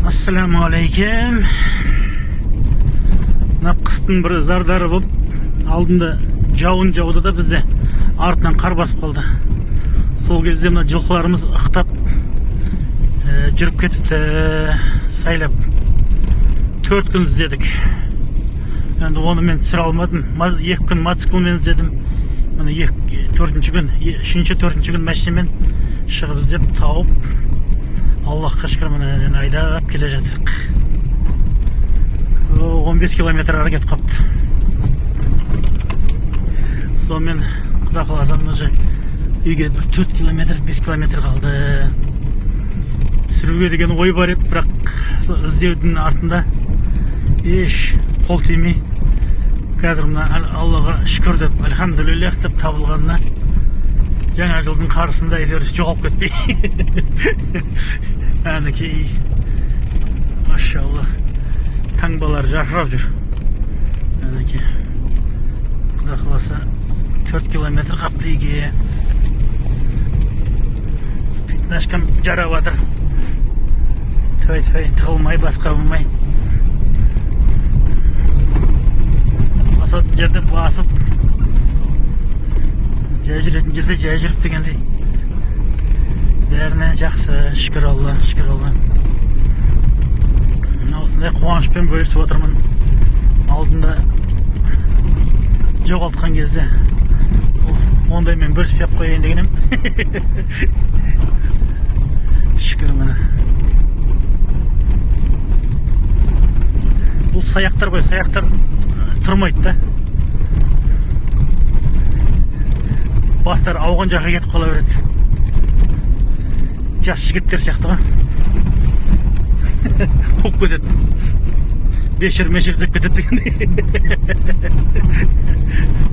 Ассалаумағалейкум. Мына қыстың бір зардары болып, алдында жауын жауды да, бізде артынан қар басып қалды. Сол кезде мына жылқыларымыз ықтап жүріп кетіпті сайлап. 4 күн іздедік. Енді оны мен түсіре алмадым. 2 күн мотоциклмен іздедім. Міне, екі, төртінші күн, үшінші, төртінші күн машинамен шығып іздеп тауып, Аллахқа шүкір, міне, енді айдап келе жатырық. О, 15 километр ары кетіп қалыпты. Сонымен, құда қаласа, мына же үйге бір 4 километр, 5 километр қалды. Түсіруге деген ой бар еді, бірақ сол іздеудің артында еш қол тимей, қазір мына Аллаға шүкір деп, альхамдулиллах деп, табылғанына, жаңа жылдың қарсысында әйтеуір жоғалып кетпей. Әнекей, машаллах, таңбалар жарқырап жүр. Әнекей, құда қаласа, 4 километр қапты үйге. Пятнашкам жарап жатыр. Тфәй, тфәй, тығылмай, басқа болмай, басатын жерде басып, жай жүретін жерде жай жүріп дегендей, бәріне жақсы, шүкір Алла, шүкір Алла. Мына осындай қуанышпен бөлісіп отырмын. Алдында жоғалтқан кезде ондаймен бөліспей ақ қояйын деген едім. Шүкір, міне, бұл саяқтар ғой, саяқтар тұрмайды да, бастары ауған жаққа кетіп қала береді. Жас жігіттер сияқты ғой, қуып кетеді, бешір мешір іздеп кетеді дегендей.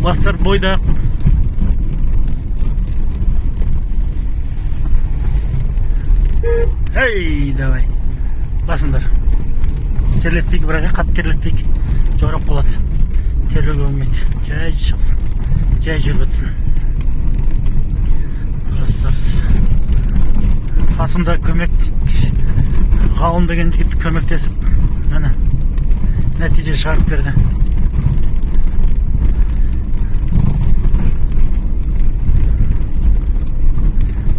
Бастар бойдақ. Ей, давай, басыңдар, терлетпейік, бірақ қатты терлетпейік, жаурап қалады. Терлеуге болмайды, жай шапсын, жай жүріп өтсін. Дұрыс, дұрыс. Қасымда көмек, Ғалым деген жігіт көмектесіп, міне, нәтиже шығарып берді.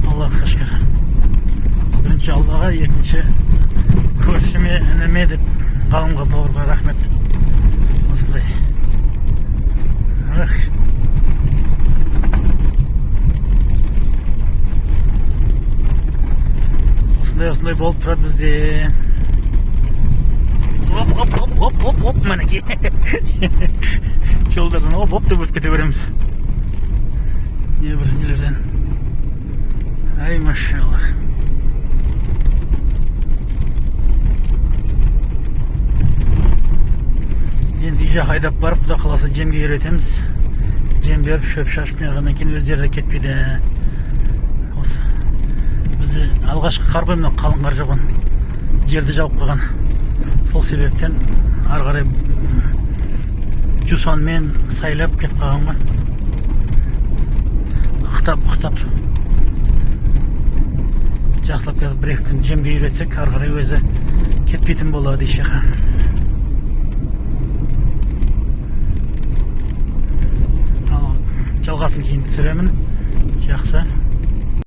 Аллахқа шүкір. Бірінші Аллаға, екінші көршіме, ініме деп, Ғалымға, бауырға рахмет. Осындай. Ах. Осындай, осындай болып тұрады бізде. Оп, оп, оп, оп, оп, оп, мінекей. Жолдардан оп, оп деп өтіп кете береміз. Не бір нелерден. Ай, машаллах. Енді үй жаққа айдап барып, құда қаласа, жемге үйретеміз. Жем беріп, шөп шашып неғаннан кейін өздері де кетпейді. Осы бізде алғашқы қар ғой мынау, қалың қар жауған, жерді жауып қойған. Сол себептен ары қарай жусанмен сайлап кетіп қалған ғой, ықтап ықтап. Жақсылап қазір бір екі күн жемге үйретсек, ары қарай өзі кетпейтін болады еш жаққа. Ал жалғасын кейін түсіремін. Жақсы.